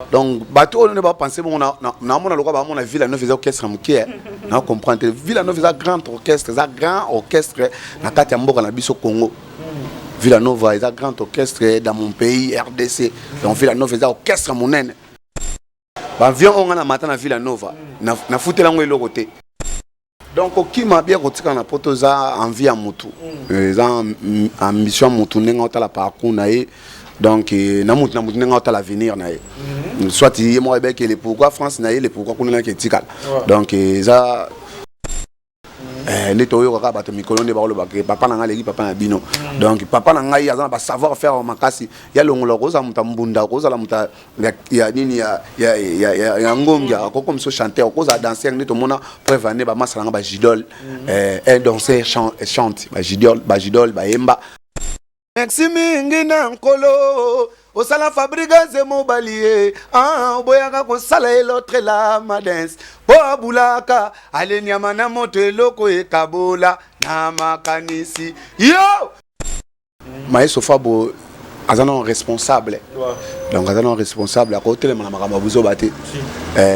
Donc bato oyo nde bapense bongo, naomona lokola baomona Villa Nova eza orchestre ya moke. Na comprendre te. Villa Nova eza grand orchestre, eza grand orchestre na kati ya mboka na biso Congo. Villa Nova eza grand orchestre dans mon pays RDC. Donc Villa Nova eza orchestre monene. Baavion oyo nga na mata na Villa Nova, nafutela yango eloko te. Donc kokima bien kotika na poto eza envie ya mutu, eza ambition ya mutu, ndenge otala parcours na ye. Donc na mutu na mutu ndenge otala avenir na ye, soit ye moko ayebaki le pourquoi France na ye, le pourquoi kuna naki etikala. Donc eza nde toyokaka bato mikolo nde bakolobaka: "Papa na ngai aleki papa na bino." Donc papa na ngai aza na basavoir faire makasi ya longola. Kozala moto ya mbunda, kozala moto ya nini, ya ngongi, akoki miso chanteur, okozala danseur. Nde tomona preuve ane bamasa nanga bagidol, un danseur chante, bagidol bayemba. Merci mingi na Nkolo osala Fabregas mobali ye. Oboyaka kosala ye l'autre la madens mpo abulaka aleniama na moto, eloko ekabola na makanisi yo. Maestro Fabo aza nano responsable. Donc aza nano responsable, akotelema na makambo ya buzoba te.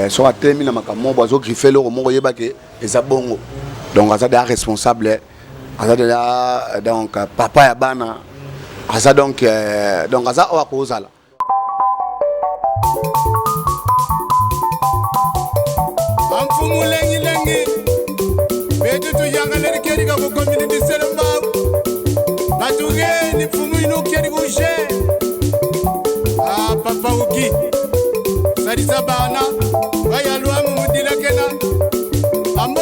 Soki atelemi na makambo moko, azogriffe eloko moko, oyebake eza bongo. Donc aza deja responsable, aza deja donc papa ya bana, aza donc aza oyo akozala. Amfumu lengilengi betu tuyangaleli kedi ka kukomini disele mbau batugeni mfumu inu kedi kushe. Ah, papa uki salisa bana bayalwamu mudilakena ambo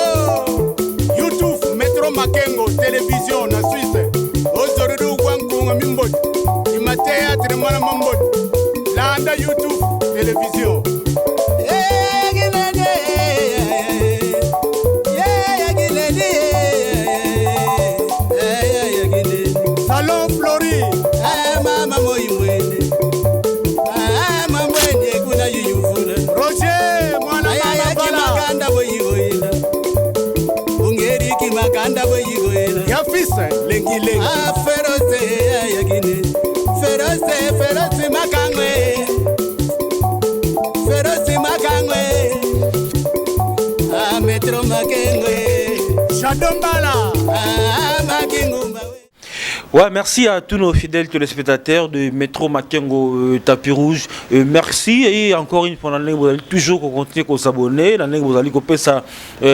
YouTube Metro Makengo Television na Suisse ozorudu kwa nkunga mimboti imateatre mwana mamboti landa YouTube Television. Salon Flori. Roger mwana mama bala ya fils lengi lengi. Ferose yakine ferose ferose makangwe ferose makangwe a Metro Makengwe. Shadombala. Makingumba. Ouais, merci à tous nos fidèles téléspectateurs de Métro Makengo Tapis Rouge. Merci et encore une fois, vous allez toujours continuer à s'abonner, vous allez couper ça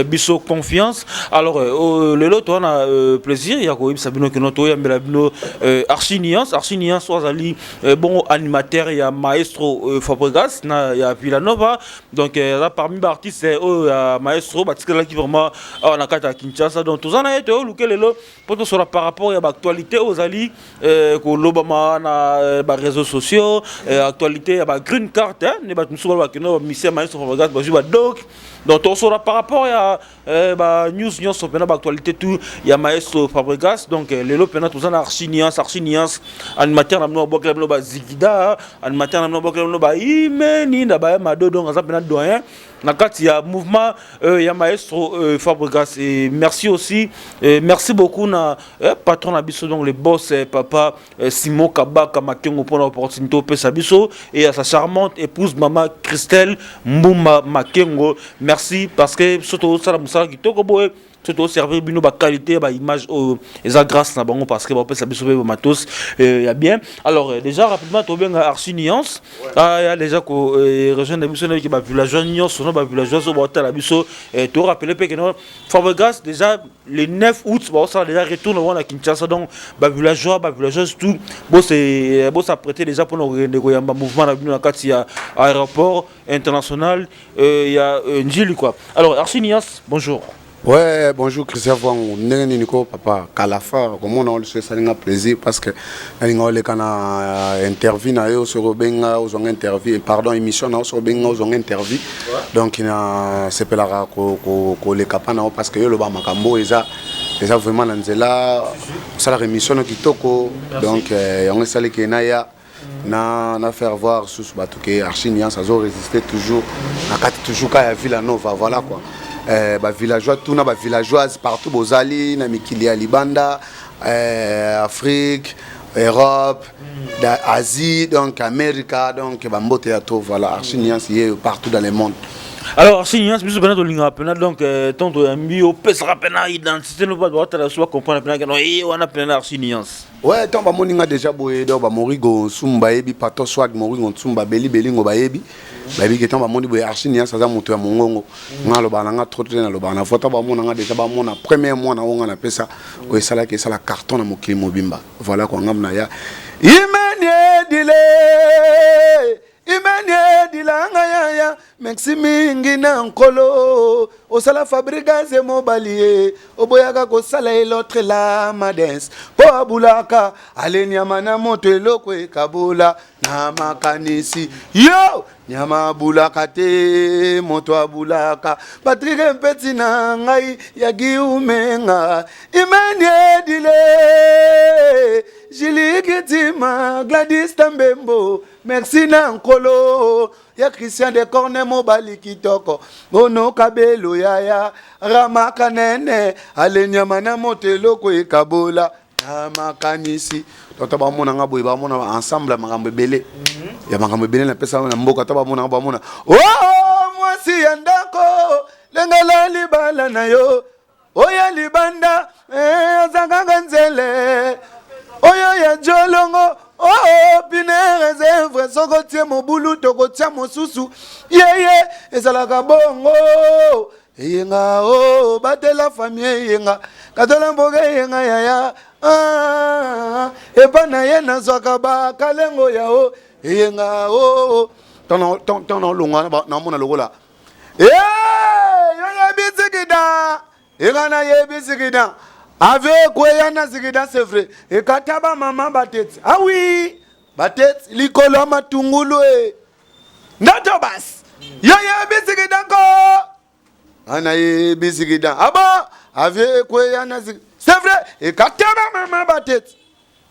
biso confiance. Alors, le lot, on a plaisir, il y a quoi, Sabino que notre bino Archi Niance, Archi Niance, Azali, bon animateur, il y a Maestro Fabregas, na, il y a Villanova. Donc, là, parmi les artistes, il y a Maestro, bah, là qui vraiment, on a à Kinshasa. Donc, tout ça, on a été au le pour tout par rapport à l'actualité aux ali kolobama na ba réseaux sociaux, actualité ya ba green card, hein, ne ba musu ba kino mission Maestro Fabregas ba ba doc. Donc on sera par rapport à ba news nyonso pena ba actualité tout ya Maestro Fabregas. Donc lelo pena tout ça na Archi Niance, Archi Niance animateur na bino bokela bino ba Zigida, animateur na bino bokela bino ba Imeni na ba Mado. Donc aza pena doyen na kati ya mouvement ya Maestro Fabregas. Et merci aussi, merci beaucoup na patron na biso, donc le boss, papa Simon Kabaka Makengo, pour l'opportunité opesa biso, et à sa charmante épouse maman Christelle Mbumba Makengo. Merci parce que surtout ça musala kitoko boye, surtout servir bino ba qualité ba image oyo eza grâce na bango, parce que ba pesa biso ba matos ya bien. Alors déjà rapidement tobenga Archi Niance. Ah, ya déjà ko rejoindre biso na ba villageois nyonso no ba villageois so ba tala biso. To rappeler pe que no Fabregas déjà le 9 août ba ça déjà retourne na Kinshasa. Donc ba villageois, ba villageoises, tout bo c'est bo s'apprêter déjà pour nous rendre ko yamba mouvement na bino na kati ya aéroport international ya Ndjili quoi. Alors Archi Niance, bonjour. Ouais, bonjour Christian Vangu. Ndenge nini ko papa Kalafa, komona o liso esalinga plaisir parce que nalinga oleka na interview na yo soki obenga ozwanga interview, pardon, émission na yo soki obenga ozwanga interview. Donc na sepelaka koleka pa na yo parce que yo oloba makambo eza vraiment na nzela, osalaka émission no kitoko. Donc yango esaliki na ya na faire voir susu bato ke Archi Niance azo résister toujours na kati toujours ka ya Villa Nova. Voilà quoi. Ba villageois tuna ba villageoise partout bozali na mikili ya libanda, Afrique, Europe, Asie, donc America, donc bambote ya to. Voilà, Archi Nuance ye partout dans le monde. Alors Archi Nuance, biso mpena tolingaka mpena, donc ntango toyambi, opesaka mpena identité no, bato baotala so bacomprendre mpena keno ye wana mpena Archi Nuance. Ouais, ntango bamoni nga déjà boye, donc bamorigo Nsumbu bayebi, Pato Swag, Morigo Nsumbu, babeli belingo bayebi, bayebi ke ntango bamoni boye, Archi Nuance aza moto ya mongongo. Nga alobaka na nga trop te, nalobaka na fo. Ntango bamona nga déjà, bamona premier mwana oyo nga napesa, oyo esalaki esala carton na mokili mobimba. Voilà kwa, ngambu na ya imeniedile, imeniedilanga yaya. Merci mingi na Nkolo osala Fabrigaze mobali ye oboyaka kosala ye l'autre la madens mpo abulaka ale nyama na moto, eloko ekabula na makanisi yo. Nyama abulaka te, moto abulaka. Patrik Mpeti na ngai ya Giumenga, imeniedile Jilikitima, Gladys Tambembo, merci na Nkolo ya Christian de Corne, mobali kitoko onoka belo yaya ramaka nene ale nyama na moto, eloko ekabola na makanisi. Toto bamona nga boye, bamona ensemble ya makambo ebele, ya makambo ebele napesa na mboka. To bamona nga, bamona o mwasi ya ndako lengela libala na yo oyo libanda aza kaka nzele oyo ya jolongo oh, pine réserve. Soki otie mobulu, tokotia mosusu yeye ezalaka bongo. Eyenga o batela famille, eyenga katola mboka, eyenga yaya. Ah, epa na ye nazwaka bakalengo ya o eyenga o ntango naolongwa, naomona lokola yo yebi zikida enga nayebi zikida ave ekweya na zikida. C'est vrai, ekata bamama bateti awi bateti likolo ya matungulu e ndoto basi. Yo yebi zikida ko ana yebi zikida aba ave ekweya na zikida. C'est vrai, ekata bamama bateti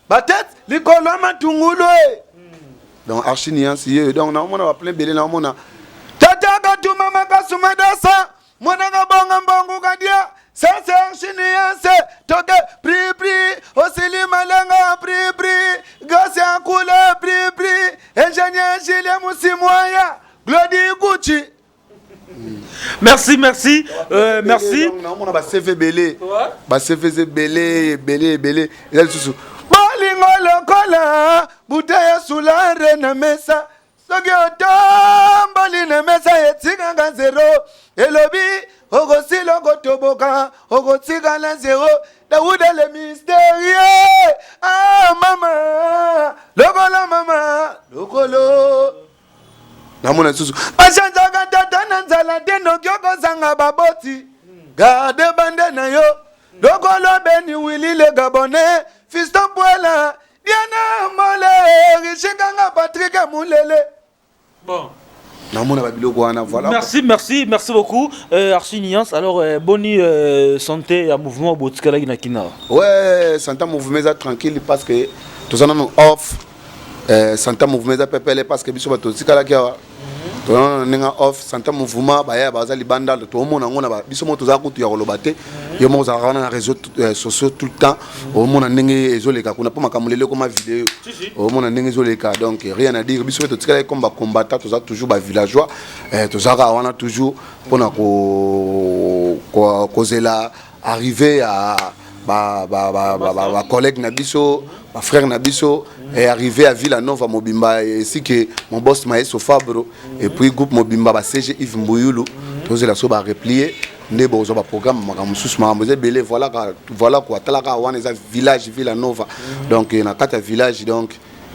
bateti likolo ya matungulu e. Donc Archi Nuance ye, donc naomona baplein ebele, naomona tata katuma makasuma dasa mwananga bonga mbongo kadia sase. Archi Nuance toke pri pri osili malanga pri pri grâce akula pri pri ingénieur Julien Musimwaya Glodi Gucci. Merci, merci, merci. Naomona baCV ebele, baCV eza ebele ebele ebele. Eza lisusu bolingo lokola bute ya sulare na mesa. Soki otomboli na mesa, etikaka zero. Elobi okosila, okotoboka, okotikala zero. Dawuda le mystérieux, ah mama lokolo, mama lokolo. Namona lisusu bachanjaka tata na nzala te, noki okozanga baboti. Garde bande na yo lokolo beni Wili le Gabonais, Fiston Poela, Diana Mole, Richikanga, Patrik Mulele. Bon. Namona babiloko wana, voilà. Merci, merci, merci beaucoup, Archi Nuance. Alors, bonne santé à mouvement botikalaki na Kina. Ouais, santé mouvement eza tranquille parce que toza nano off. Santé mouvement eza pepele parce que biso bato totikalaki awa, toza nano ndenge off. Santé mouvement baya baza libanda, toomona yango na biso moko. Toza kutu ya koloba te, yo moko ozalaka wana na réseau sociaux tout le temps, omona ndenge ezoleka kuna mpo makambo lelo ekoma video, omona ndenge ezoleka. Donc rien à dire, biso mpe totikalaki comme bacombattant, toza toujours bavillageois, tozalaka wana toujours mpona kozela arrivé ya bacollègue na biso, bafrère na biso, et arrivé à Villa Nova mobimba, ainsi que mon boss Maestro Fabro et puis groupe mobimba ba CG Yves Mbuyulu. Tozela so bareplier nde bozwa baprogramme, makambo mosusu, makambo eza ebele. Voilà, voilà quoi. Talaka wana eza village Villa Nova, donc na kati ya village, donc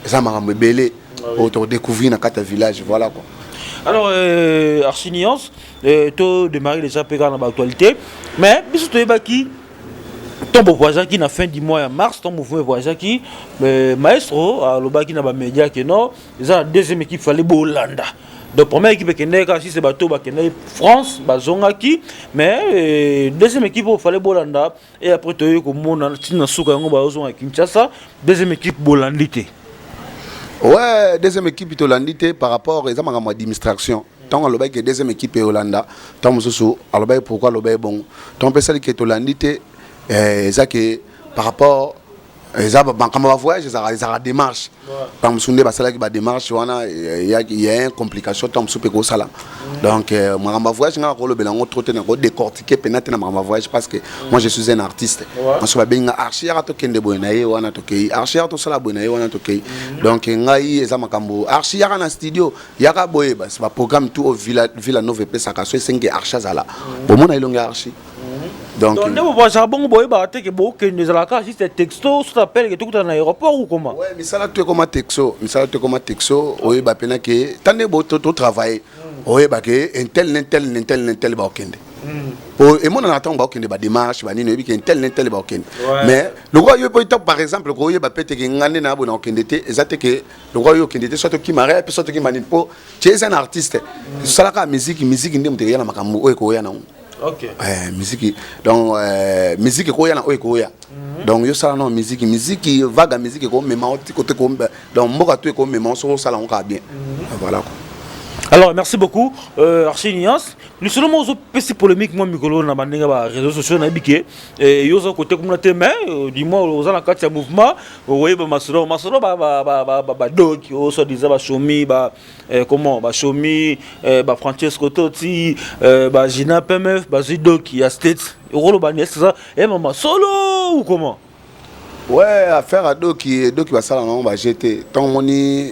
eza makambo ebele oyo todécouvrir na kati ya village. Voilà quoi. Alors, Archi Nuance, to démarrer déjà mpe kaka na baactualité, mais biso toyebaki ntango bovoyageaki na fin du mois ya mars, ntango mouvement evoyageaki, maestro alobaki na bamédia ke non, eza na deuxième équipe fallait bolanda. Donc première équipe ekendaki kaka sise, bato bakendaki France bazongaki, mais deuxième équipe oyo fallait bolanda. Et après toyoki komona ntina suka yango bazozonga Kinshasa, deuxième équipe bolandi te. Ouais, deuxième équipe tolandi te par rapport eza makambo ya administration. Ntango alobaki ke deuxième équipe eolanda, ntango mosusu alobaki pourquoi alobaki bongo. Ntango mpe esali ke tolandi te, eza ke par rapport Eza makambo ya voyage, ezalaka démarche. Ntango mosusu nde basalaki badémarche wana, ya un complication, ntango mosusu mpe kosala. Donc makambo ya voyage, nga nakolobela yango trop te, nakodécortiquer mpena te na makambo ya voyage, parce que moi, je suis un artiste. Moso babengi nga: "Archi, yaka tokende boye." Na ye wana tokei. "Archi, yaka tosala boye." Na ye wana tokei. Donc ngai eza makambo: "Archi, yaka na studio, yaka boye." Baprogramme tout oyo Villa Nova epesaka, so esengi Archi azala, bomona elongi ya Archi. Donc nde bovoyageaka bongo, boyebaka te ke bokende, ezalaka juste texto, so appel ke tokutana na aéroport ou comment? Ouais, misala to ekoma texto, misala to ekoma texto. Oyeba mpena ke ta nde totravaille, oyeba ke intel nintel nintel nintel baokende, po emonana ntango baokende badémarche banini, oyebi ke intel nintel baokende. Mais lokola yo po par exemple koyeba pe te ke nga nde na boye na okende te, eza te ke lokola yo okende te, soit okima re mpe soit okima nini, po tie eza na artiste osalaka musique. Musique nde moto ekeya na makambo oyo ekoya nango. Musique, donc musique ekoya na oyo ekoya. Donc yo sala no musique, musique vague, musique ekomema oti kote, donc mboka to ekomema soki osala yango kaka bien. Voilà quoi. Alors, merci beaucoup, Archi Niance. Nous sommes aux petits polémiques, moi, Mikolo, na bandinga ba réseaux sociaux, na bike, et yo zo côté comme mais, dis-moi, aux na kati ya mouvement, vous ba masolo, masolo ba ba ba ba ba ba dog, au soit disant ba Chomi, ba comment, ba Chomi, ba Francesco Totti, ba Gina PMF, ba Zidok, ya States, rolo ba c'est ça, et maman solo ou comment? Ouais, affaire à Doki, Doki ba sala non ba GT, tant moni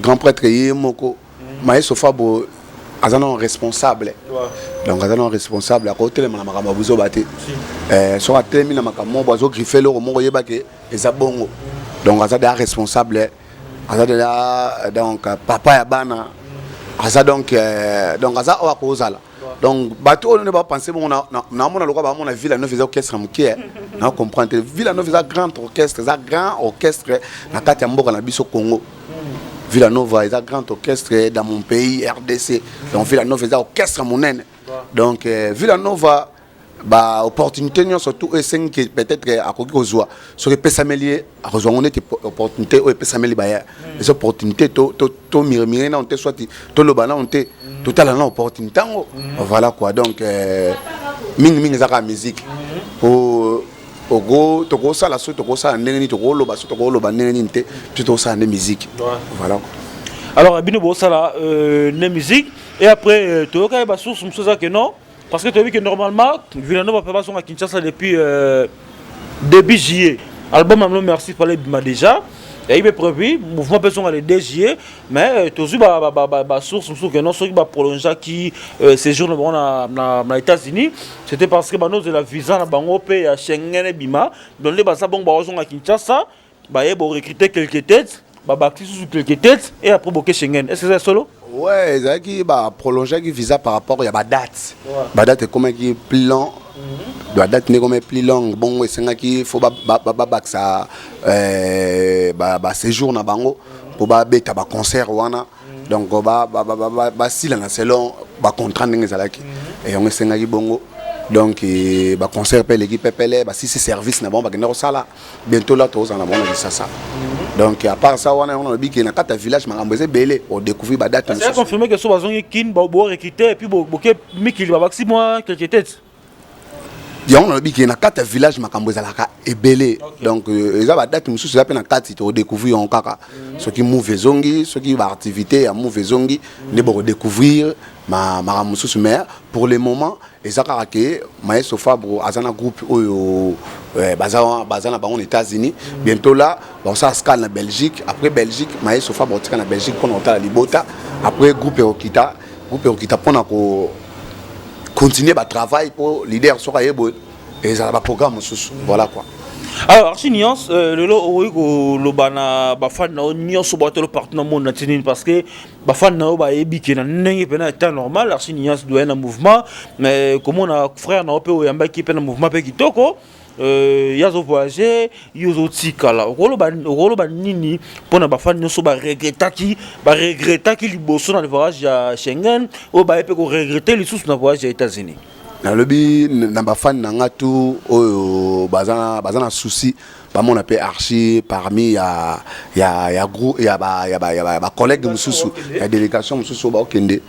grand prêtre ye moko maestro Fabo aza nano responsable. Donc aza nano responsable, akotelema na makambo ya buzoba te. Soki atelemi na makambo moko, azogriffe eloko moko, oyebake eza bongo. Donc aza deja responsable, aza deja donc papa ya bana, aza donc aza oyo akozala. Donc bato oyo nde bapense bongo, naomona lokola bamona Villa Nova eza orchestre moke, na comprendre te. Villa Nova eza grand orchestre, eza grand orchestre na kati ya mboka na biso Congo. Villa Nova eza grand orchestre dans mon pays RDC. Donc Villa Nova eza orchestre monene. Donc Villa Nova, baopportunité nyonso tu oyo esengi peut-être akoki kozwa, soki epesameli ye, akozwa yango neti opportunité oyo epesameli baya. Eza opportunité tomirmire nano te, soit toloba nano te, totala na opportunité yango. Voilà quoi. Donc mingimingi eza kaka musique po tokosala, so tokosala ndenge nini, tokoloba, so tokoloba ndenge nini te, biso tokosala nde musique. Voilà quoi. Alors bino bosala ne musique et après toyoka basource mosusu eza ke non, parce que toyebi que normalement Villanova mpe bazonga Kinshasa depuis début juillet. Album amlo merci fallait bima déjà, yayi mpe prévu mouvement mpe ezonga le 2 juillet, mais tozwi basource mosusu ke non, soki baprolongeaki séjour na bango na États-Unis, c'était parce que banozela visa na bango mpe ya Schengen ebima. Donc nde baza bongo, bazonga Kinshasa, baye borecruter quelques têtes, babakisi susu quelques têtes et après boke Schengen. Est ce que c'est solo? Ouais, ezalaki baprolongeaki visa par rapport ya badate. Badate ekomaki plus long, badate nde ekomaki plus longue bongo, esengaki fo babakisa baséjour na bango mpo babeta baconcert wana. Donc basila na selon bacontrat ndenge ezalaki, yango esengaki bongo. Donc baconcert mpe eleki pepele, basisi service na bango, bakende kosala. Bientôt la tozala na bango na Kisasa. Donc à part ça wana, yango nalobi ke na kati ya village makambo eza ebele, odécouvrir badate. C'est confirmé que so bazongi Kin, borecruter et puis boke mikili, babakisi mwa quelque tête? Yango nalobi ke na kati ya village makambo ezalaka ebele. Donc eza badate mosusu eza mpe na kati, tokodécouvrir yango kaka soki move ezongi, soki baactivité ya move ezongi, nde bokodécouvrir makambo mosusu. Mais pour le moment eza kaka ke maestro Fabro aza na groupe oyo baza na bango na États-Unis. Bientôt là bakosala escale na Belgique. Après Belgique, maestro Fabro otika na Belgique mpona kotala libota. Après groupe ekokita, groupe ekokita mpona ko continuer batravail, mpo leader soki aye boye, ezala baprogramme mosusu. Voilà quoi. Alors Archi Nuance, lelo okoki koloba na bafani na yo nyonso batolo partout na monde na ti nini? Parce que bafani na yo bayebi ke na ndenge mpena état normal, Archi Nuance doye na mouvement, mais komona frère na yo mpe oyambaki mpe na mouvement mpe kitoko, ye azovoyage, ye ozotikala, okoloba nini mpona bafani nyonso baregretaki liboso na voyage ya Schengen, oyo baye mpe koregrete lisusu na voyage ya États-Unis? Nalobi na bafani na nga tu oyo baza na souci bamona mpe Archi parmi ya groupe ya ba, ya ba, ya ba collègue mosusu ya délégation mosusu oyo baokende.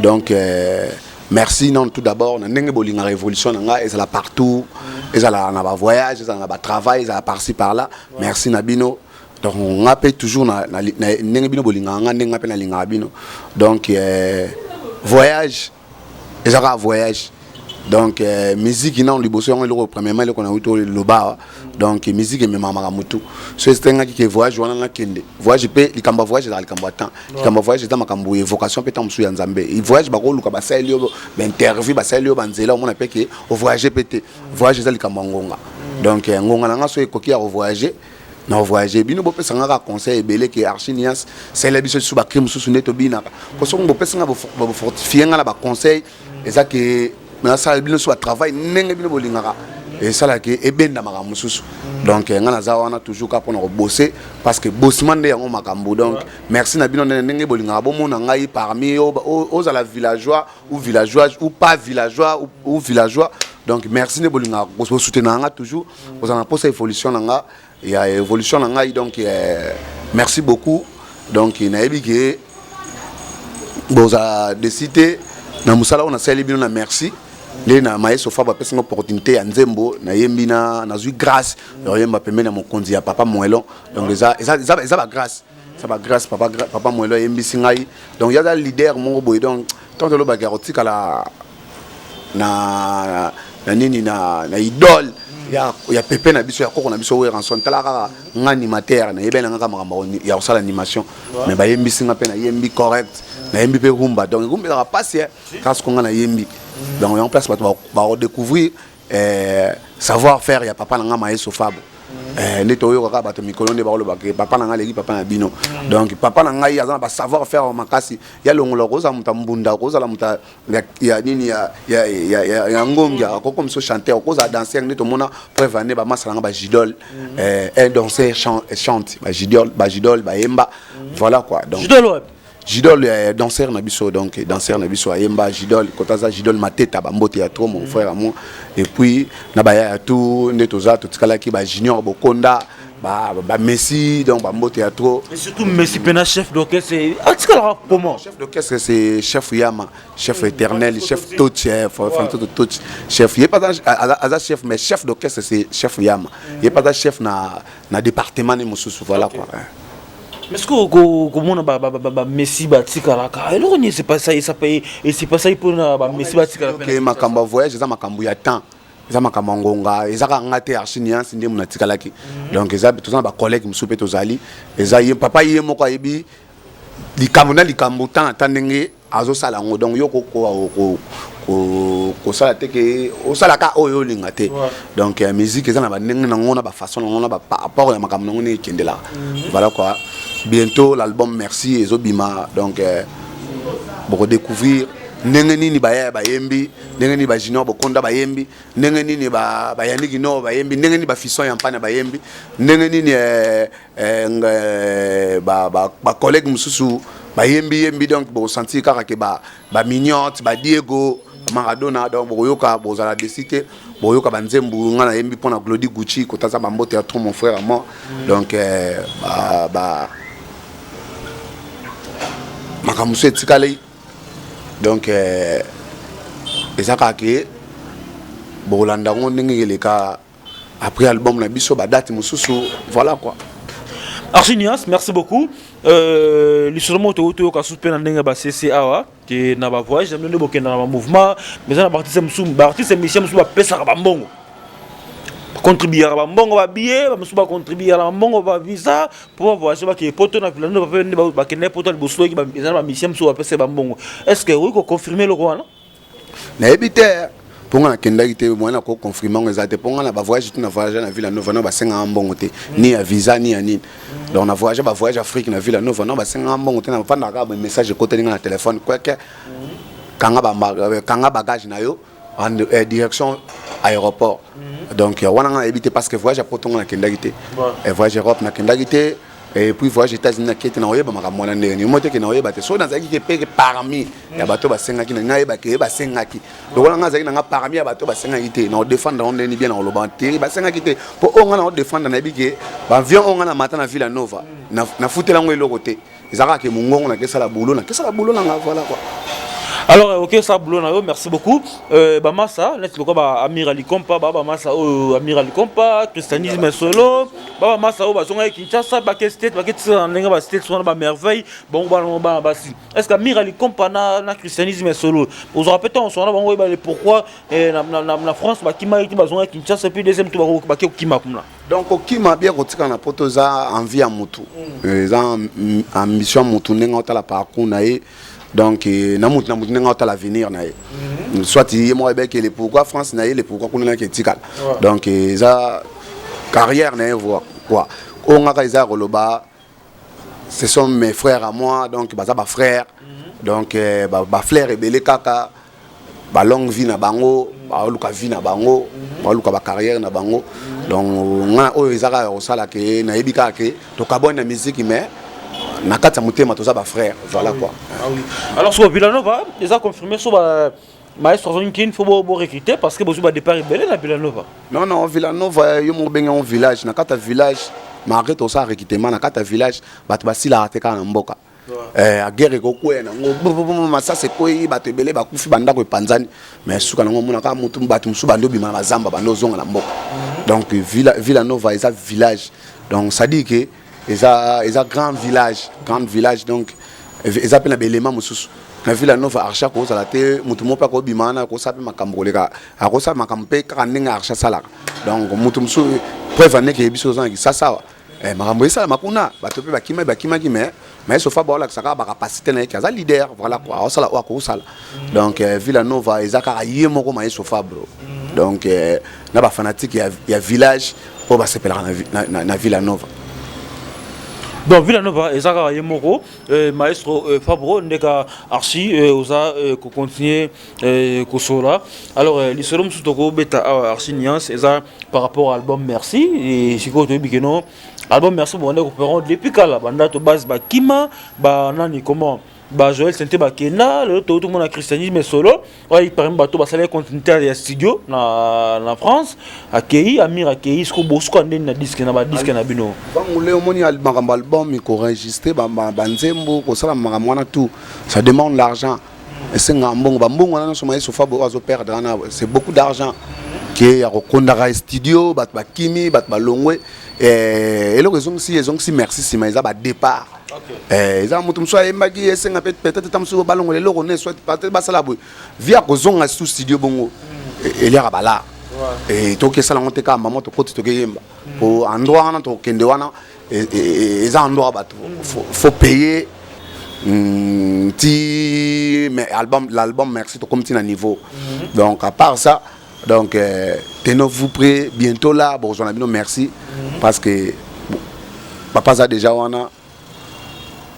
Donc Merci non tout d'abord na ndenge bolingaka évolution na nga, ezala partout, ezala na bavoyage, ezala na batravail, ezala par-ci par-là. Merci na bino. Donc nga mpe toujours na ndenge bino bolingaka nga, ndenge nga mpe nalingaka bino. Donc voyage eza kaka voyage. Donc musique nano liboso, yango eloko premièrement, eloko na wuti oloba awa. Donc musique ememaka motu. So esengaki ke voyage wana nakende voyage mpe, likambo ya voyage ezala likambo ya temps, likambo ya voyage eza makambo évocation mpe, ntango mosusu ya Nzambe. Voyage bakoluka, basaleli yo bainterview, basaleli yo banzela, omona mpe ke ovoyage mpe te. Voyage eza likambo ya ngonga. Donc ngonga na nga so ekoki ya kovoyage, na voyage. Bino bopesanga kaka conseil ebele ke Archi Nias, salela biso lisusu bacri mosusu nde tobinaka, po soki bopesanga, bofortifie nga na baconseil, eza ke nasala bino so batravail ndenge bino bolingaka, esalaka ebenda makambo mosusu. Donc nga naza wana toujours kaka mpona kobose, parce que bosima nde yango makambo. Donc merci na bino ndenge ndenge bolingaka bomona ngai parmi ozala villageois ou villageoise ou pas villageois ou villageois. Donc merci nde bolingaka bosoutenir nga toujours, ozala na mposa évolution na nga, ya évolution na ngai. Donc merci beaucoup. Donc nayebi ke bozala déçus te na mosala oyo nasaleli bino. Na merci nde na maestro Fa bapesanga opportunité ya nzembo, nayembi na nazwi grâce ya koyemba pembeni ya mokonzi ya papa Moelon. Donc eza bagrâce, eza bagrâce. Papa Moelon ayembisi ngai. Donc ye aza leader moko boye. Donc tant tolobaki ya kotikala na nini na idole ya pepe na biso, ya koko na biso Werrason. Tala kaka nga animateur, nayebi na nga kaka makambo ya kosala animation, mais bayembisi nga mpe, nayembi correct, nayembi mpe rumba. Donc rumba ezalaka mpasi kasi ko nga nayembi. Donc yango place bato bakodécouvrir savoir faire ya papa na nga maestro Fabo. Nde toyokaka bato mikolo nde bakolobaka papa na ngai aleki papa na bino. Donc papa na ngai aza na basavoir faire makasi ya longola. Kozala moto ya mbunda, kozala moto ya nini, ya ngongia, akoki miso chanteur, okozala danseur. Nde tomona preuve ane bamasala nga bagidol, un danseur chante, bagidol bayemba, voilà quoi. Donc Jidol, danseur na biso, donc danseur na biso ayemba. Jidol kota aza Jidol Mateta, bambote ya trop, mon frère à moi. Et puis na baya ya tout nde toza, totikalaki bajunior Bokonda, ba Messi, donc bambote ya trop. Et surtout Messi pena chef d'orchestre atikalaka comment? Chef d'orchestre, c'est chef Yama, chef éternel, chef Toch, chef Toch, chef ye pas aza chef, mais chef d'orchestre, c'est chef Yama. Ye pas chef na département ne mosusu, voilà quoi. Mais ce que komona bamessi batikalaka, eloko nini esepasai mpona bamessi batikalaka? Makambo ya voyage eza makambo ya temps, eza makambo ya ngonga. Eza kaka nga te, Archi Niance nde moto atikalaki. Donc eza toza na bacollègue mosusu mpe tozali. Eza ye papa ye moko ayebi likambo na likambo, temps na temps ndenge azosala yango. Donc yo kosala te ke osalaka oyo olinga te. Donc musique eza na bandenge nango, na bafaçon nango, na par rapport ya makambo nango ndenge ekendelaka, voilà quoi. Bientôt l'album Merci ezobima. Donc bokodécouvrir ndenge nini baya bayembi, ndenge nini bajunior Bokonda bayembi, ndenge nini bayaniki nord bayembi, ndenge nini bafison ya mpana bayembi, ndenge nini bacollègue mosusu bayembi yembi. Donc bokosentir kaka ke bamignote, badiego, Maradona. Donc bokoyoka, bozala déçus te, boyoka banzembo nga nayembi mpona Glodi Gucci kotaza. Bambote ya trop, mon frère à moi. Donc makambo mosusu etikali. Donc eza kaka ke bokolanda yango ndenge eleka après album na biso, badate mosusu, voilà quoi. Archinias, merci beaucoup. Lisolo moko toyoti toyoka su mpe na ndenge basese awa ke na bavoyage na bino nde bokenda na bamouvement, mais eza na baartiste mosusu, baartiste musicien mosusu bapesaka bambongo, bacontribuaka bambongo babillet, bamosusu bacontribuaka na bambongo bavisa mpo bavoyage, bakee poto na vilano bape nde bakende poto liboso. Oyoki eza na bamusicien mosusu bapesa bambongo. Est ce que okoki koconfirme eloko wana? Nayebi te, mpo nga nakendaki te. Moyen na koconfirme yango eza te, mpo nga na bavoyage tu na voyage na Villa Nova, no basengaka mbongo te, ni ya visa ni ya nini. Donc na voyage, bavoyage Afrique na Villa Nova, no basengaka mbongo te. Nafandaka kaka, message ekoteli nga na telefone kweke: kanga bagage na yo, direction aéroport. Donc wana nga nayebi te, parce que voyage ya poto nga nakendaki te, voyage Europe nakendaki te, et puis voyage États-Unis nakei te. Nakoyeba makambo wana ndenge nini? Mo te ke nakoyeba te. Soki nazalaki ke mpe parmi ya bato basengaki, na ngai nayebaki ye basengaki. Lokola ngai azalaki nanga parmi ya bato basengaki te, nakodefendre yango ndeni bien? Nakoloba te basengaki te, mpo oyo ngai nakodefendre, nayebi ke baavion oyo ngai na mata na Villa Nova, nafutela yango eloko te. Eza kaka ke mongongo, nakesala boulot, nakesala boulot nanga, voilà quoi. Alors, ok, ça boulot na yo, merci beaucoup. Bamasa neti lokola ba Amir Alikompa, ba bamasa oyo Amir Alikompa, Christianisme solo, ba bamasa oyo bazongaki Kinshasa, bake state, bake tika na ndenge ba state wana, bamerveille bango bana bana basi. Est ce que Amir Alikompa na Christianisme solo ozwaka mpe ntango sona bango oyeba le pourquoi na France bakimaki ti bazongaki Kinshasa, et puis deuxième tour bake kokima kuna? Donc kokima bien, kotika na poto eza envie ya mutu, eza ambition ya mutu, ndenge otala parcours na ye. Donc na mutu ndenge otala avenir na ye, soit ye moko ayebaki le pourquoi France na ye, le pourquoi kuna naki etikala. Donc eza carrière na ye voir quoi. Oyo ngaka eza ya koloba, ce sont mes frères à moi, donc baza bafrère. Donc bafleur ebele kaka, balongue vie na bango, baoluka vie na bango, baoluka bacarrière na bango. Donc nga oyo eza kaka kosala ke nayebi kaka ke tokabwani na musique, mais na kati ya motema toza bafrère, voilà quoi. Ah oui. Alors so Villanova eza confirmé, so ba maestro azongi kini, faut bo recruter parce que bozwi badépart ebele na Villanova. Non, Villanova, yo moko obenge yango village. Na kati ya village, malgré tosala recrutement na kati ya village, bato basilaka te kaka na mboka. Guerre ekokwea nango, masasi ekwei, bato ebele bakufi, bandako epanzani, mais suka nango omona kaka motu, bato mosusu bandi obima na bazamba, bandi ozonga na mboka. Donc Villa Nova eza village, donc ça dit que eza grand village, grand village. Donc eza mpe na baelema mosusu na Villa Nova. Archa kozala te, motu moko mpe akobima wana, akosala mpe makambo koleka, akosala makambo mpe kaka ndenge Archa asalaka. Donc motu mosusu, preuve andeke yebi biso toza na Kisasa awa, makambo esalama kuna, bato mpe bakimaki, bakimaki, mais sofa baolakisa kaka bacapacité na ye ke aza leader, voilà quoi, aosala oyo akosala. Donc Villa Nova eza kaka ye moko Maestro Fabro. Donc na bafanatique ya village oyo basepelaka na Villa Nova. Donc Villanova eza kaka ye moko maestro Fabro. Ndeka Archi, oza kocontinue kosola. Alors lisolo mosusu tokobeta awa, Archi Nuance, eza par rapport à album Merci. Et sikoyo toyebi keno album Merci bobanda kopéran depuis kala, banda to base bakima banani, comment, ba Joël Sente bakenda. Lelo tomona Christianisme solo oyo, parmi bato basalaki continuité ya studio na France, akei, Amir akei. Siko bosuka ndeni na disque, na badisque na bino? Vangule, omoni makambo album, koenregistre banzembo, kosala makambo wana, tout ça demande l'argent, esengaka mbongo. Bambongo wana nyonso maye sofa boyo azoperdre wana, c'est beaucoup d'argent ke ya kokondaka studio, bato bakimi, bato balongwe. Eloko ezongisi Merci nsima eza badépart. Eza moto mosusu ayembaki, esenga mpe peut-être ta mosusu balongola eloko ne, soit peut-être basala boye vi ya kozonga su studio bongo, eliaka balare. Toki esala yango te kaka mama tokoti tokeyemba po endroit wana tokende wana, eza endroit bato faut payer ti. Mais album, l'album Merci, tokomi ti na niveau. Donc à part ça, donc tenez-vous prêts, bientôt là bozwa na bino Merci, parce que bon, papa aza déjà wana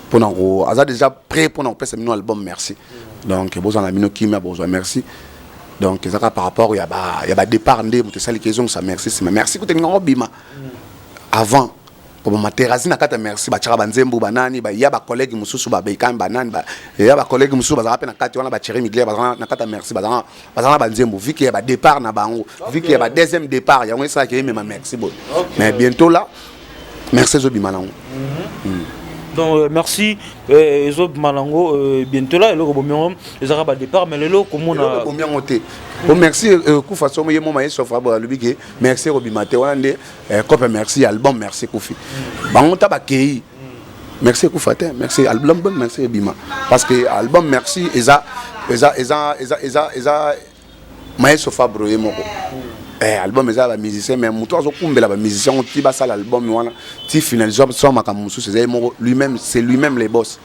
mpona ko aza déjà prêt mpona kopesa bino album Merci. Donc bozwa na bino kimia, bozwa Merci. Donc ezaka par rapport ya ba ya badépart nde moto esaliki ezongisa Merci nsima. Merci kuta elinga obima avant koboma terasi. Na kati ya Merci batiaka banzembo banani, ya bacollègue mosusu babekami banani, ya bacollègue mosusu bazalaka mpe na kati wana, bacheri migler bazalaka na kati ya Merci, bazalaka na banzembo. Vu que ya badépart na bango, vu que ya badeuxième départ, yango esalaki emema Merci boye. Mais bientôt là Merci ezobima nango. Donc merci, ezobima nango bientôt là. Eloko bomi yango ezalaka badépart, mais lelo komona Bomi yango te po Merci kufa somo ye moma ye sofa boye alobi ke Merci ekobima te. Wana nde cope Merci, album Merci ekufi, bango ta bakei. Merci ekufa te, Merci, album Merci ebima, parce que album Merci eza maestro Fabro ye moko. Album eza bamusicien, mais moto azokumbela bamusicien ngo ti basala album wana, ti finalise so makambo mosusu, eza ye moko, lui-même, c'est lui-même les boss.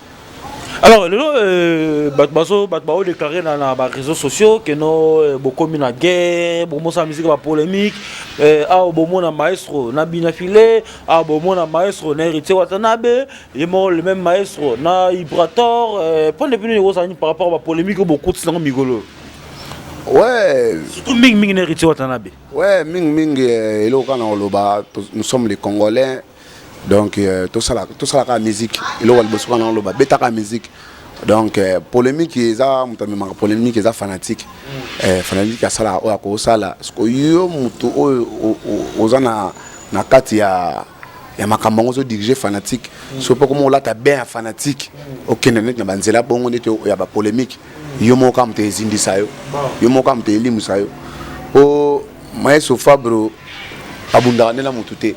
Alors lelo bato bazo bato baodéclare na baréseaux sociaux ke no bokomi na guerre, bomosala musique bapolémique. Awa bomona maestro na Bina File, awa bomona maestro na Héritier Watanabe, ye moko le même maestro na Ibrator. Mpo nde bino ekozala nini par rapport à bapolémique oyo bokotisi nango mikolo? Ouais. Surtout mingimingi na Héritier Watanabe. Ouais, mingimingi, eloko kaka na koloba, nous sommes les Congolais, donc tosalaka musique. Eloko ya liboso kaka na koloba, betaka musique. Donc polémique eza moto amemaka polémique, eza fanatique. Fanatique asalaka oyo akosala. Siko yo moto oyo oza na kati ya makambo yango, ozodirige fanatique, so mpo koma olata bien ya fanatique, okende neti na banzela bongo neti ya bapolémique. Yo moko kaka moto ezindisa yo, yo moko kaka moto elimwisa yo, po Maestro Fabro abundaka nde na motu te.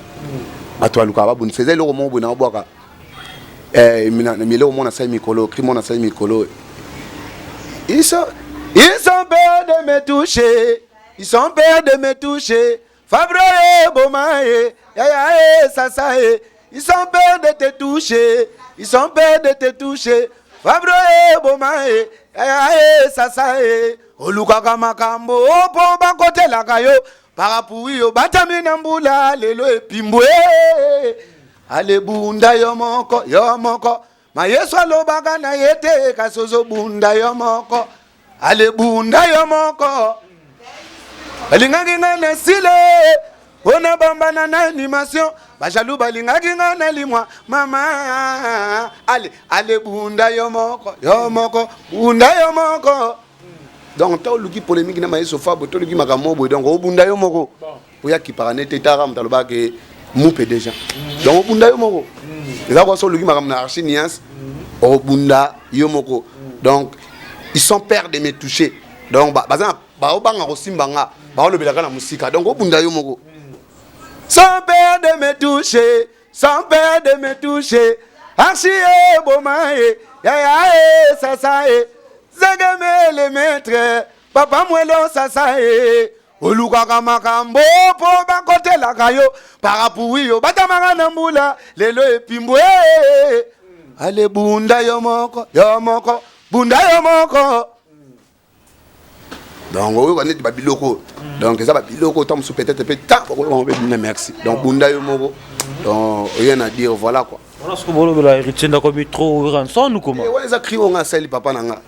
Bato balukaka babundisa, eza eloko moko boye naobwaka eloko moko nasali mikolo, cri moko nasali mikolo: Ils ont peur de me toucher, ils ont peur de me toucher. Fabro ye boma ye, yaya ye sasa ye. Ils ont peur de te toucher, ils ont peur de te toucher. Fabro ye boma ye, yaya ye sasa ye. Olukaka makambo mpo bakotelaka yo, parapluie yo batami na mbula, lelo epimbwe. Alebunda yo moko, yo moko. Ma Yesu alobaka na ye te, kasi ozobunda yo moko. Alebunda yo moko. Balingaki ngai na sile mpona bambana na animation, bajaloux balingaki ngai na limwa mama. Ale alebunda yo moko, yo moko, bunda yo moko. Donc ta oluki polémique na Maestro Fabro, toluki makambo boye, donc obunda yo moko. Oya kipaka nete tara moto alobaka mupe déjà, donc obunda yo moko. Eza kwa so oluki makambo na Archi Niance, obunda yo moko. Donc ils sont peur de me toucher, donc baza baobanga kosimba nga, baolobelaka na mosika, donc obunda yo moko. Sans peur de me toucher, sans peur de me toucher. Archi e boma ye, yaya e sasa ye, Zagame le maître, papa Mwelo sasa ye. Olukaka makambo mpo bakotelaka yo, parapluie yo batamaka na mbula, lelo epimbwe. Ale bunda yo moko, yo moko, bunda yo moko. Donc oyoka neti babiloko, donc eza babiloko ta mosusu peut-être mpe ta bakoyoka mpe bina. Merci. Donc bunda yo moko, donc rien à dire, voilà quoi. Voilà ce que bolobela Héritier ndakomi trop ranson ou comment? Wana eza cri oyo nga asali papa na nga: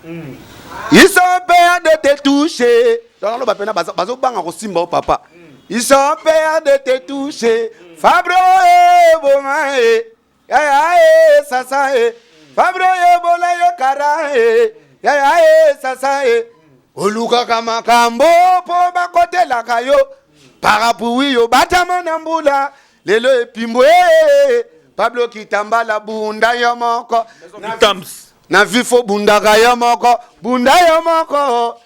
ils sont peur de te toucher. Donc aloba mpena bazobanga kosimba o papa. Ils sont peur de te toucher. Fabro e boma e, yaya e sasa e. Fabro e bola yo kara e, yaya e sasa e. Olukaka makambo mpo bakotelaka yo, parapluie yo batama na mbula, lelo epimbwe. Pablo Kitambala, bunda yo moko. Tams. Na vifo bundaka yo moko, bunda yo moko.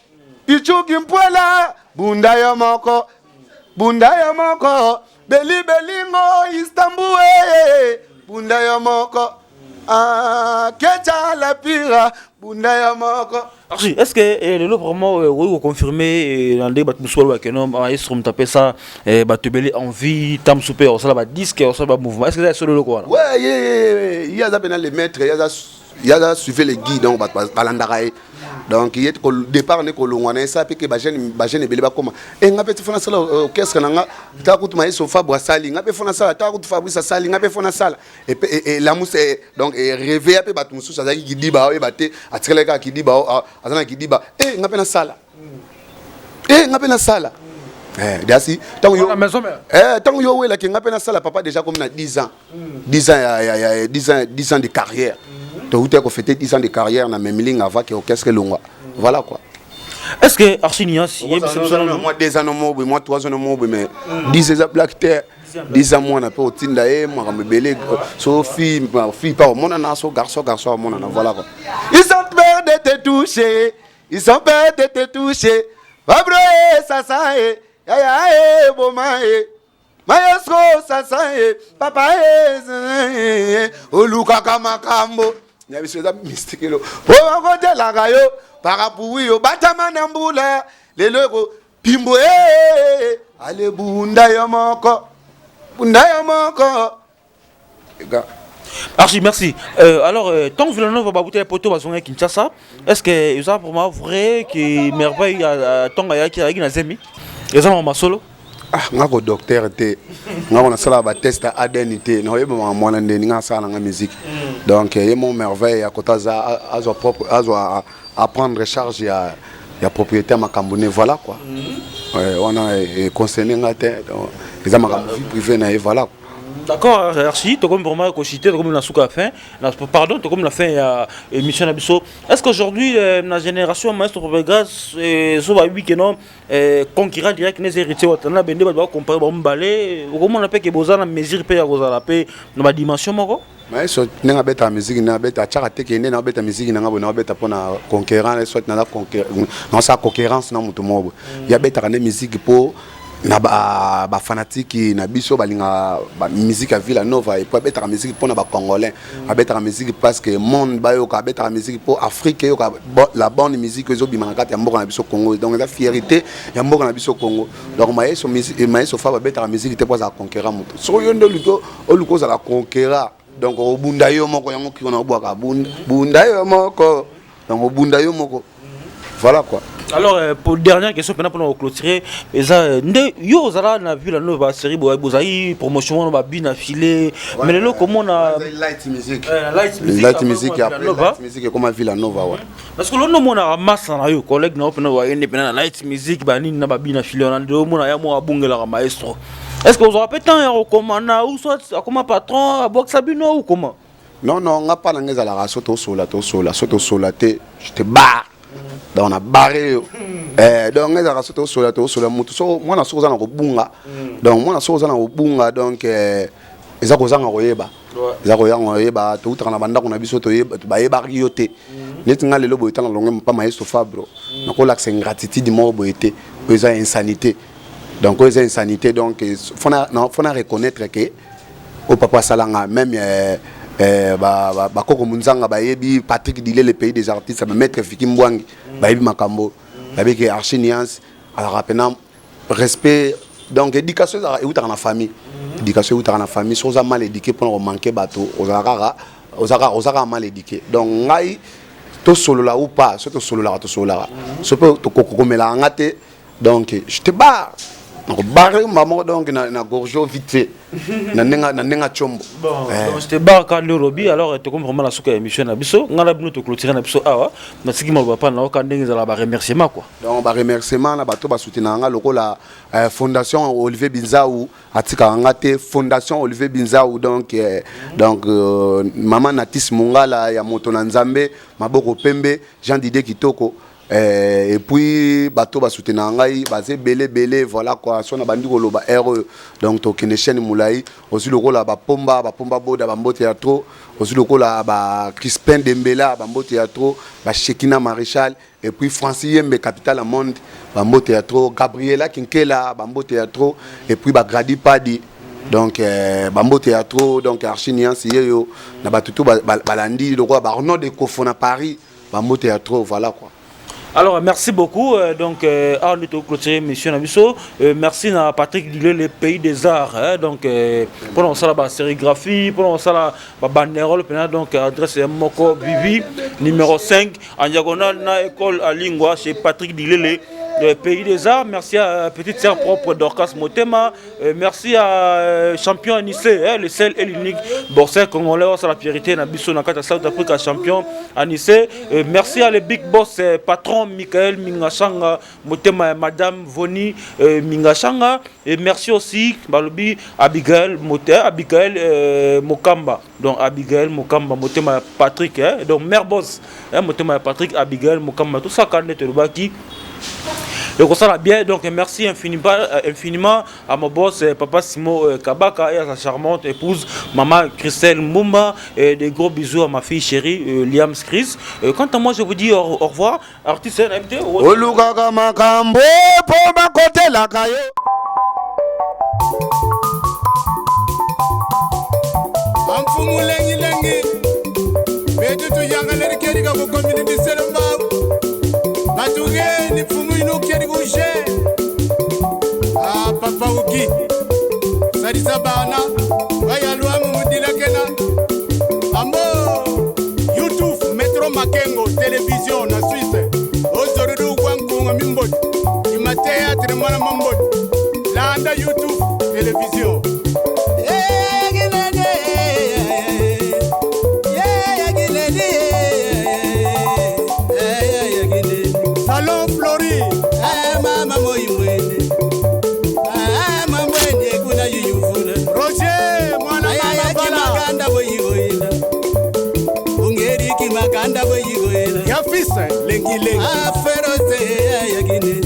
Pichuki mpwela, bunda yo moko, bunda yo moko. Beli belingo Istanbul eh, bunda yo moko. Ah, kecha la pira, bunda yo moko. Archi, est-ce que lelo vraiment okoki koconfirmer na ndenge bato mosusu balobaka no maestro moto apesa bato ebele envie, ta mosusu mpe osala badisque, osala bamouvement, est ce que eza solo eloko wana? Ouais, ye aza mpena le maître, ye aza suivre le guide, donc bato balandaka ye. Donc ye départ ne kolongwa na ye esa mpe ke bajeune ebele bakóma e nga mpe ti fo nasala orchestre na nga. Taka kutu Maestro Fabro asali, nga mpe fo nasala. Taka kutu Fabrice asali, nga mpe fo nasala. Elamusa, donc réveilla mpe bato mosusu. Azalaki kidiba, oyeba te, atikalaki kaka kidiba, aza na kidiba e nga mpe nasala, e nga mpe nasala. Dasi ntango yo ntango yo owelaki nga mpe nasala, papa déjà comme na 10 ans, 10 ans ya 10 ans, 10 ans de carrière. Touti kofêter 10 ans de carrière na Memling avant ke orchestre elongwa, voilà quoi. Est ce que Archi Nias Moi 2 ans no mo boye, moi 3 ans no mo boye, mais 10 eza blague te. 10 ans, mwana mpe otinda ye makambo ebele. So fille, fille pa omonana, so garçon, garçon amonana, voilà quoi. Ils ont peur de te toucher, ils ont peur de te toucher. Fabro e sasa e, yaya e boma e, maestro sasa e, papa e. Olukaka makambo ya biso, eza mystique elo po bakotelaka yo, parapluie yo batama na mbula, lelo eko pimbo e. Ale bunda yo moko, bunda yo moko. Archi, merci. Alors, tant que Villanova babouté poto bazonga Kinshasa, est-ce que c'est vraiment vrai que Merveille tonga yaki yaki na zemi? Eza na masolo? Ah, nga ko docteur te, nga ko nasala batest ya ADN te, nakoyeba mwana ndeni. Nga asala nanga musique, donc ye mo Merveille ya kota aza azwa propre, azwa à prendre charge ya propriété ya makambo ne, voilà quoi. Ouais, wana concerne nga te, donc eza makambo vie privée na ye, voilà quoi. D'accord, merci. Tout comme vraiment cité, comme la souka fin, pardon, tout comme la fin ya émission na biso. Est-ce qu'aujourd'hui la génération maestro Fabregas so ba que non concurrent direct les Héritier Watana bende ba comparer ba mbale, comment on appelle que bozana mesure pe ya kozala pe na ba dimension moko? Maestro ndenge abetaka musique, ndenge abeta, atiaka te ke nde naobeta musique na nga boye, naobeta mpona conquérant, soit naza naosala concurrence na moto moko boye. Ye abetaka nde musique mpo na bafanatiques na biso balingaka musique ya Villa Nova. Et puis abetaka musique mpona Bacongolais, abetaka musique parce que monde bayoka, abetaka musique mpo Afrique eyoka la bonne musique ezobima na kati ya mboka na biso Congo. Donc eza fierté ya mboka na biso Congo. Donc Maestro Fa babetaka musique te mpo azala conquérant moto. Soki yo nde oluki ozala conquérant, donc obunda yo moko. Yango kiko na obwaka bunda yo moko, donc obunda yo moko, voilà quoi. Alors pour dernière question maintenant, pour clôturer, eza nde yo ozala na Villa Nova série boye, bozali promotion wana, babina filé, mais lelo komona Light Music. Light Music. Light Music, après Light Music ekoma Villa Nova, ouais. Parce que lono omonaka masa na yo, collègue na yo mpena, wayende mpena na Light Music, banini na babina filé wana, nde omona ya mo abungelaka maestro. Est ce que ozwaka mpe temps ya kokoma na ou soit akoma patron, abwakisa bino ou comment? Non, nga mpa na nga ezalaka so tosola, tosola, so tosola te, je te barre. Donc na barre yo. Donc nga ezalaka so tosola, tosola motu so mwana soki oza na kobunga. Donc mwana soki oza na kobunga, donc eza kozanga koyeba, eza koyanga koyeba. Toutaka na bandako na biso, bayebaki yo te. Neti nga lelo boye, tanga longe mpa Maestro Fabro, nakolakisa ingratitude moko boye te. Oyo eza insanité, donc oyo eza insanité. Donc faut na reconnaître ke oyo papa asalanga, même bakoko munzanga bayebi, Patrick Dile, le pays des artistes, bamaître Fiki Mbwangi bayebi makambo, bayebi ke Archi Niance azalaka mpena respect. Donc éducation ezalaka, eutaka na famille. Éducation eutaka na famille. Soki oza mal éduqué, mpona komanquer bato, ozala kaka oza kaka mal éduqué. Donc ngai, tosolola ou pas, so tosololaka, tosololaka, so mpe tokokomelaka nga te, donc je te barre, nakobarre moko. Donc na gorge vite fait, na ndenge tiombo. Bon, donc je te barre quand olobi. Alors tokomi vraiment na suka ya émission na biso. Ngai na bino toclôturer na biso awa. Nasiki maloba pa na oka ndenge ezala, baremerciement quoi. Donc baremerciement na bato basoutenaka nga, lokola Fondation Olivier Binzau, atikaka nga te, Fondation Olivier Binzau. Donc mama Natis Mongala ya moto na Nzambe, maboko pembe, Jean Didie Kitoko. Et puis bato basoutenaka ngai baza ebele ebele, voilà quoi. So na bandi koloba aire oyo, donc tokende chaîne molai. Ozwi lokola Bapomba, Bapomba Boda, bambote ya trop. Ozwi lokola Bacrispin Dembela, bambote ya trop. Bashekina Maréchal, et puis Francis Yembe, capitale ya monde, bambote ya trop. Gabriela Kinkela, bambote ya trop. Et puis Bagradi Padi, donc bambote ya trop. Donc Archi Niance yeyo na bato to balandi, lokola Baarnaud de Kofo na Paris, bambote ya trop, voilà quoi. Alors, merci beaucoup. Donc, nous clôturer mission na biso. Merci à Patrick Dulé, le pays des arts. Hein, donc, pour ça, la sérigraphie, pour ça, la banderole, donc, adresse Moko Bibi, numéro 5, en diagonale, na école à Lingua, chez Patrick Dilele, le pays des arts. Merci à petite sœur propre Dorcas Motema. Merci à champion Anissé, hein, le seul et l'unique boxeur congolais, c'est la fierté na biso na kata South Africa, champion Anissé. Merci à le big boss, patron Michael Mingashanga Motema, madame Voni Mingashanga. Et merci aussi balobi Abigail Mote, Abigail Mokamba. Donc Abigail Mokamba Motema Patrick, hein, donc mère boss, hein, Motema Patrick, Abigail Mokamba, tout ça quand net qui et ça bien. Donc merci infiniment, infiniment à mon boss, papa Simo Kabaka, et à sa charmante épouse, maman Christelle Mumba, et des gros bisous à ma fille chérie, Liam Chris. Quant à moi, je vous dis au revoir. Artiste MT. Olukaka makambo mpo bakotelaka yo. Amfumu lengilengi betu tuyangaleri kerika ku community selembao batuge ni mfumu inu keri kushe. Ah, papa uki salisa bana bayalwamu mudilakena ambo YouTube Metro Makengo Télévision na Suisse ozorudu gwankunga mimboti ima théâtre mwana mamboti landa YouTube Télévision. Salon Flori. Mama moimwene mamwene kuna yuyuvula. Roger mwana mama bala. Makanda boyigoyela ungeriki makanda boyigoyela. Ya fils lengi lengi. Ferose yakine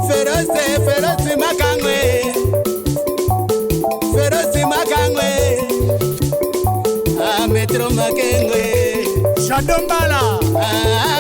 ferose ferose makangwe ferose makangwe. Shadombala.